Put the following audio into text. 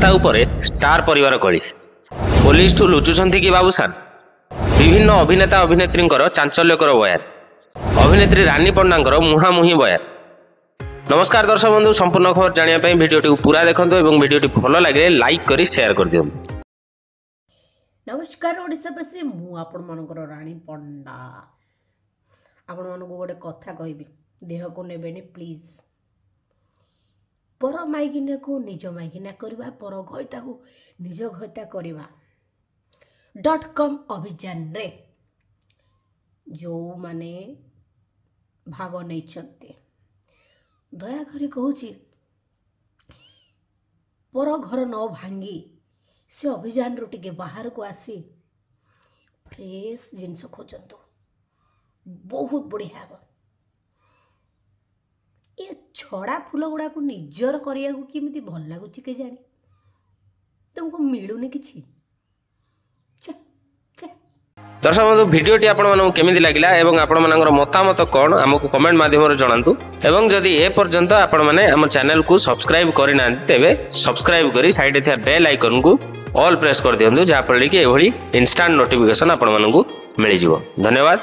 ରାସ୍ତା ଉପରେ ଷ୍ଟାର ପରିବାର କଳି। ପୋଲିସଠୁ ଲୁଚୁଛନ୍ତି କି ବାବୁସାନ? ବିଭିନ୍ନ ଅଭିନେତା ଅଭିନେତ୍ରୀଙ୍କର ଚାଞ୍ଚଲ୍ୟକର ବୟାନ। ଅଭିନେତ୍ରୀ ରାନୀ ପଣ୍ଡାଙ୍କର ମୁହାଁମୁହିଁ ବୟାନ। ନମସ୍କାର ଦର୍ଶକ ବନ୍ଧୁ, ସମ୍ପୂର୍ଣ୍ଣ ଖବର ଜାଣିବା ପାଇଁ ଭିଡ଼ିଓଟିକୁ ପୁରା ଦେଖନ୍ତୁ ଏବଂ ଭିଡ଼ିଓଟି ଭଲ ଲାଗିଲେ ଲାଇକ୍ କରି ସେୟାର କରିଦିଅନ୍ତୁ। ନମସ୍କାର ଓଡ଼ିଶାବାସୀ, ମୁଁ ଆପଣମାନଙ୍କର ରାଣୀ ପଣ୍ଡା। ଆପଣମାନଙ୍କୁ ଗୋଟେ କଥା କହିବି, ଦେହକୁ ନେବେନି ପ୍ଲିଜ୍। ପର ମାଇକିନାକୁ ନିଜ ମାଇକିନା କରିବା, ପର ଘଇତାକୁ ନିଜ ଘଇତା କରିବା .com ଅଭିଯାନରେ ଯେଉଁମାନେ ଭାଗ ନେଇଛନ୍ତି, ଦୟାକରି କହୁଛି, ପର ଘର ନ ଭାଙ୍ଗି ସେ ଅଭିଯାନରୁ ଟିକେ ବାହାରକୁ ଆସି ଫ୍ରେଶ୍ ଜିନିଷ ଖୋଜନ୍ତୁ, ବହୁତ ବଢ଼ିଆ ହେବ। ଏ ଛଡ଼ା ଫୁଲ ଗୁଡ଼ାକୁ ନିଜର କରିବାକୁ କେମିତି ଭଲ ଲାଗୁଛି କେଜାଣି? ତୁମକୁ ମିଳୁନି କିଛି? ଛେ ଛେ। ଦର୍ଶକ ବନ୍ଧୁ, ଭିଡ଼ିଓଟି ଆପଣମାନଙ୍କୁ କେମିତି ଲାଗିଲା ଏବଂ ଆପଣମାନଙ୍କର ମତାମତ କ'ଣ, ଆମକୁ କମେଣ୍ଟ ମାଧ୍ୟମରେ ଜଣାନ୍ତୁ। ଏବଂ ଯଦି ଏ ପର୍ଯ୍ୟନ୍ତ ଆପଣମାନେ ଆମ ଚ୍ୟାନେଲକୁ ସବସ୍କ୍ରାଇବ୍ କରିନାହାନ୍ତି, ତେବେ ସବସ୍କ୍ରାଇବ୍ କରି ସାଇଡ଼ରେ ଥିବା ବେଲ୍ ଆଇକନ୍କୁ ଅଲ୍ ପ୍ରେସ୍ କରିଦିଅନ୍ତୁ, ଯାହାଫଳରେ କି ଏଭଳି ଇନଷ୍ଟାଣ୍ଟ ନୋଟିଫିକେସନ୍ ଆପଣମାନଙ୍କୁ ମିଳିଯିବ। ଧନ୍ୟବାଦ।